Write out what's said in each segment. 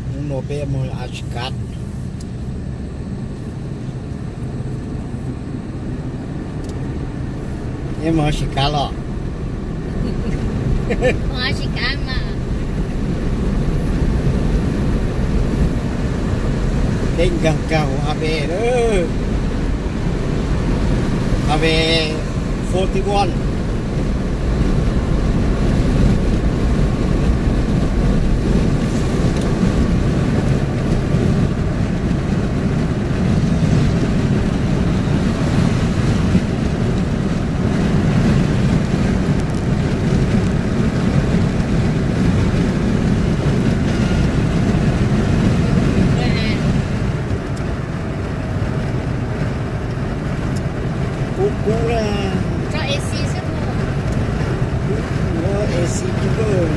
Hnub no peb mus a tsis kav, peb mus a tsis kav los. Peb nkag kag hauv highway, highway forty one. Kub kub na. Kub, kub, AC kub kawg.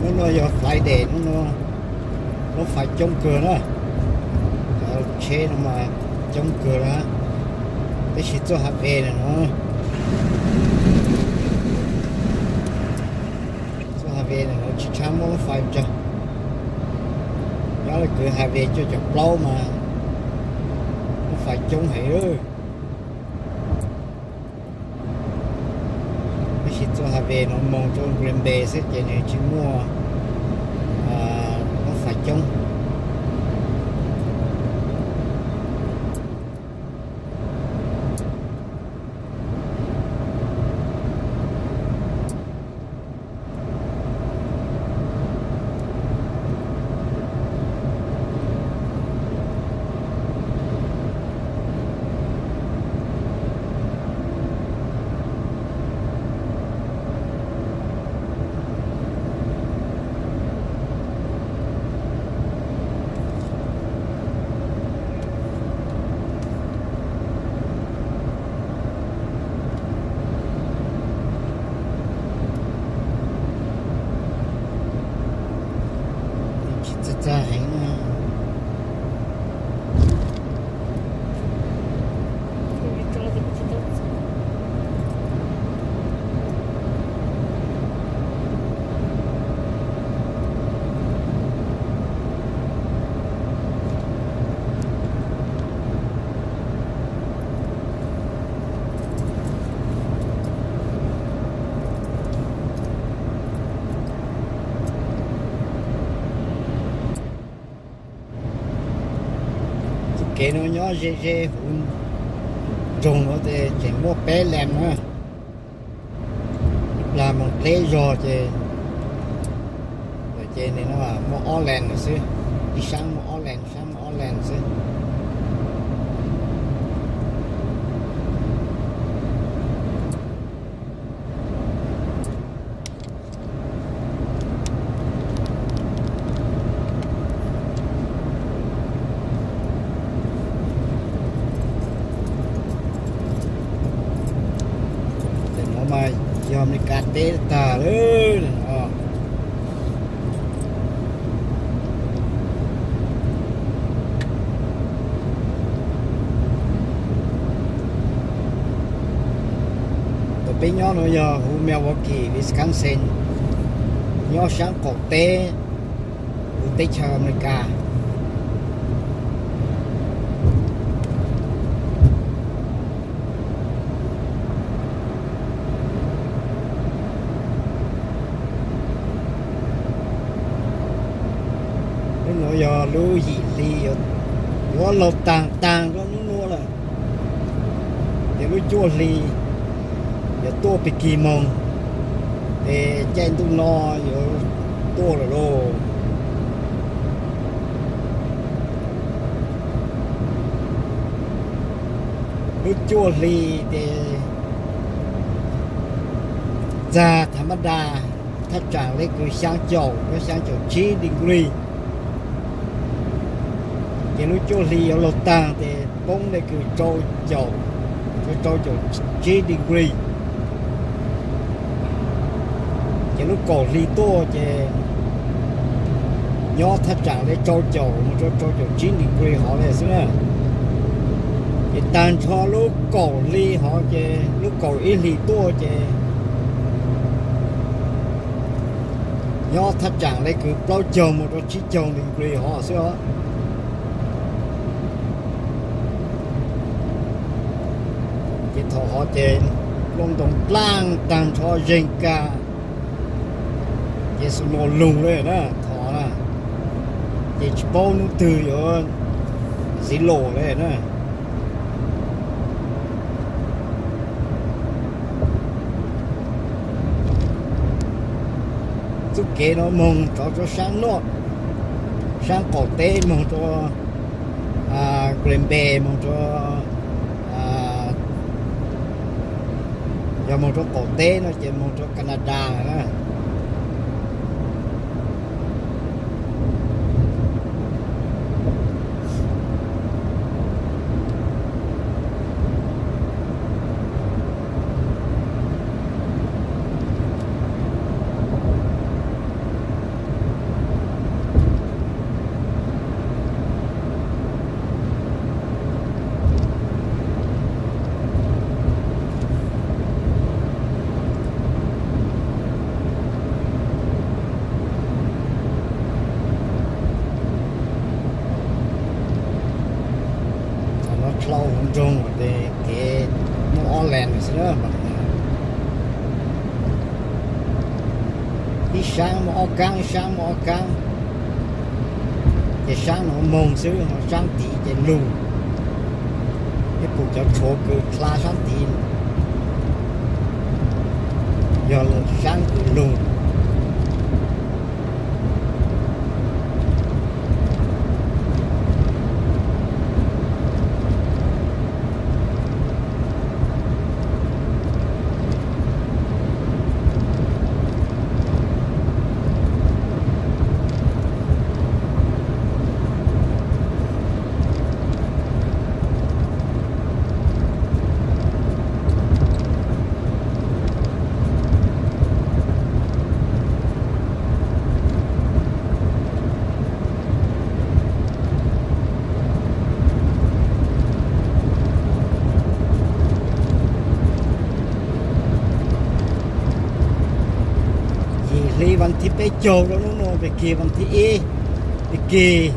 Hnub no yog Friday, hnub no lub fais coob kawg na. Cov tsheb no mas coob kawg na, tab sis txoj highway no, txoj highway no tsis tshab muaj lub fais tsawg. Nyob lawv kwv highway cuaj caum plaub mas lub fais coob heev. Tab sis txoj highway no moog rau Green Bay xwb ces nws tsis muaj lub fais coob. Tsis txaj txaj heev na. Txoj kev no nyob ze ze huv nroog no ces tseem muaj peb lane na. Ib plag moog dleb zog ces, ces nim no muaj ob lane lawm xwb. Ib sab muaj ob lane, sab muaj ob lane xwb. Tam no mas yog Amelikas teb tag lawm no. Tus peb nyob no yog huv Milwaukee, Wisconsin, nyob sab qaum teb huv teb chaws Amelikas. Hnub no yog lub yim hli, yuav laug taag taag rau hnub no lawm. Ces lub cuaj hli yuav tuaj pig kig moog, ces caij ntuj no yuav tuaj lawm lauj. Lub cuaj hli ces txag tha mab da, thaj tsam le kws xyaa caum rua xyaa caum tsib degree. Ces lub cuaj hli yuav luag taag tes poob le kws rau caum, rau caum tsib degree. Ces lub kaum hli tuaj ces nyob thaj tsam le rau caum mus rau rau caum tsib degree hov le xwb na. Ces taag nrho lub kaum hli hov ces lub kaum ib hli tuaj ces nyob thaj tsam le kws plaub caug mus rau tsib caug degree hov xwb os. Ces thaum hov ces lub ntoo dlaaj taag nrho zeeg kag, ces snow lug le na thaum na, ces tsis paub nub twg yuav zero le na. Txuj kev no moog rov rua saab noj, saab qaum teb moog rua Green Bay, moog rua, yog moog rua qaum teb no ces moog rua Canada na. Thaum no dlhau huv nroog tes kev muaj ob lees xwb na. Ib saab muaj ob kaab, ib saab muaj ob kaab. Ces saab no moog xwb, ho saab tid ces lug. Ib pum cov tshuav kws dlha saab tid yog saab kws lug. Yim hli vas thib peb caug rua nub nua peb kig vas thib ib, peb kig,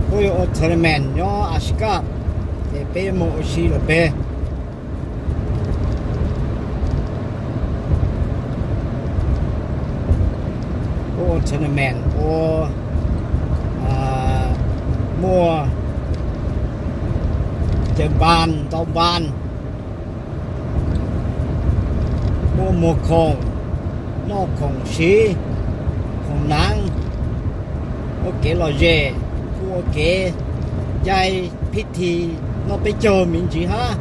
puab yuav ua tournament nyob Alaska, ces peb yuav moog ua si lawm peb. Puab ua tournament ua, muaj caw npas ntau npas, muaj muag khoom, noj khoom siv, khoom naav, ua kev lom zem, kuj ua kev caij phib thi noj peb caug me ntsis hab.